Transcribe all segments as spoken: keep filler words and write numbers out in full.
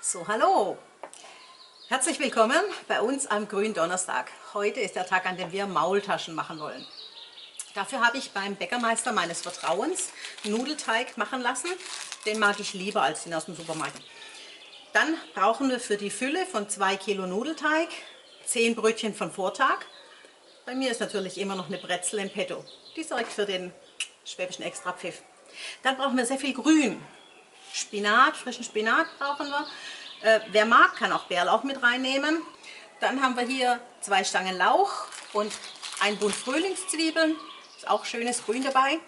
So, hallo. Herzlich willkommen bei uns am Gründonnerstag. Heute ist der Tag, an dem wir Maultaschen machen wollen. Dafür habe ich beim Bäckermeister meines Vertrauens Nudelteig machen lassen. Den mag ich lieber als den aus dem Supermarkt. Dann brauchen wir für die Fülle von zwei Kilo Nudelteig zehn Brötchen von Vortag. Bei mir ist natürlich immer noch eine Brezel in petto. Die sorgt für den schwäbischen Extrapfiff. Dann brauchen wir sehr viel Grün. Spinat, frischen Spinat brauchen wir. Äh, wer mag, kann auch Bärlauch mit reinnehmen. Dann haben wir hier zwei Stangen Lauch und ein Bund Frühlingszwiebeln. Ist auch schönes Grün dabei.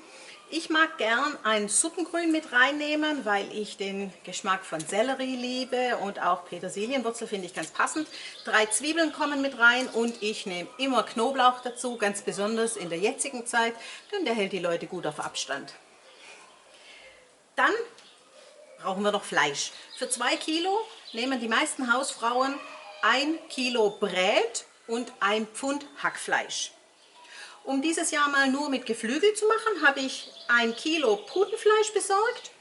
Ich mag gern ein Suppengrün mit reinnehmen, weil ich den Geschmack von Sellerie liebe und auch Petersilienwurzel finde ich ganz passend. Drei Zwiebeln kommen mit rein und ich nehme immer Knoblauch dazu, ganz besonders in der jetzigen Zeit, denn der hält die Leute gut auf Abstand. Dann brauchen wir noch Fleisch. Für zwei Kilo nehmen die meisten Hausfrauen ein Kilo Brät und ein Pfund Hackfleisch. Um dieses Jahr mal nur mit Geflügel zu machen, habe ich ein Kilo Putenfleisch besorgt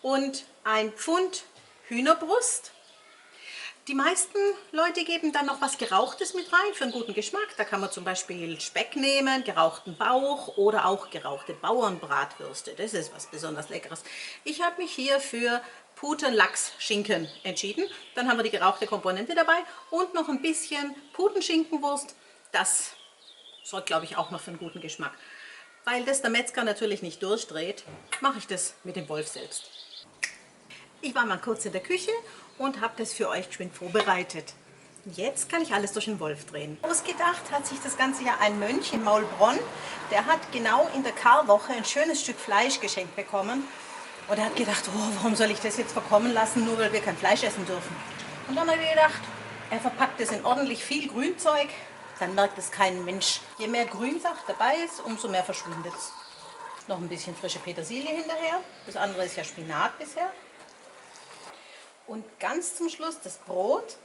und ein Pfund Hühnerbrust. Die meisten Leute geben dann noch was Gerauchtes mit rein für einen guten Geschmack. Da kann man zum Beispiel Speck nehmen, gerauchten Bauch oder auch gerauchte Bauernbratwürste. Das ist was besonders Leckeres. Ich habe mich hier für Putenlachsschinken entschieden. Dann haben wir die gerauchte Komponente dabei und noch ein bisschen Putenschinkenwurst. Das sorgt, glaube ich, auch noch für einen guten Geschmack. Weil das der Metzger natürlich nicht durchdreht, mache ich das mit dem Wolf selbst. Ich war mal kurz in der Küche und habe das für euch geschwind vorbereitet. Jetzt kann ich alles durch den Wolf drehen. Ausgedacht hat sich das Ganze ja ein Mönch in Maulbronn. Der hat genau in der Karwoche ein schönes Stück Fleisch geschenkt bekommen. Und er hat gedacht: „Oh, warum soll ich das jetzt verkommen lassen, nur weil wir kein Fleisch essen dürfen?“ Und dann hat er gedacht, er verpackt es in ordentlich viel Grünzeug, dann merkt es kein Mensch. Je mehr Grünsaft dabei ist, umso mehr verschwindet es. Noch ein bisschen frische Petersilie hinterher. Das andere ist ja Spinat bisher. Und ganz zum Schluss das Brot.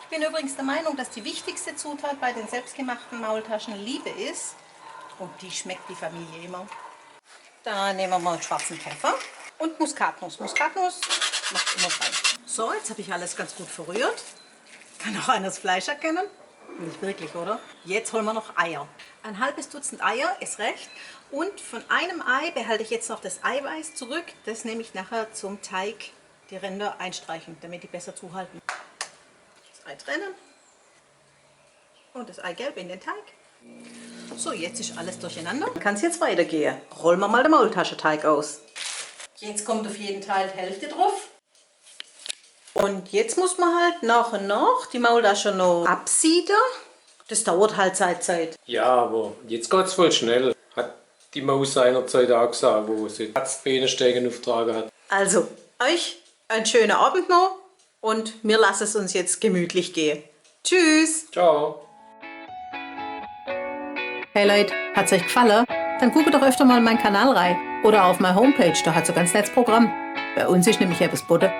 Ich bin übrigens der Meinung, dass die wichtigste Zutat bei den selbstgemachten Maultaschen Liebe ist. Und die schmeckt die Familie immer. Da nehmen wir mal schwarzen Pfeffer und Muskatnuss. Muskatnuss macht immer frei. So, jetzt habe ich alles ganz gut verrührt. Kann auch einer das Fleisch erkennen? Nicht wirklich, oder? Jetzt holen wir noch Eier. Ein halbes Dutzend Eier ist recht. Und von einem Ei behalte ich jetzt noch das Eiweiß zurück. Das nehme ich nachher zum Teig die Ränder einstreichen, damit die besser zuhalten. Das Ei trennen und das Eigelb in den Teig. So, jetzt ist alles durcheinander. Kann es jetzt weitergehen? Rollen wir mal den Maultaschenteig aus. Jetzt kommt auf jeden Teil die Hälfte drauf. Und jetzt muss man halt nach und nach die Maultaschen noch absieden. Das dauert halt seine Zeit. Ja, aber jetzt geht es voll schnell. Hat die Maus seinerzeit auch gesagt, wo sie Atztbeene stegen aufgetragen hat. Also, euch einen schönen Abend noch und wir lassen es uns jetzt gemütlich gehen. Tschüss! Ciao! Hey Leute, hat es euch gefallen? Dann guckt doch öfter mal in meinen Kanal rein oder auf meine Homepage, da hat es ein ganz nettes Programm. Bei uns ist nämlich etwas geboten.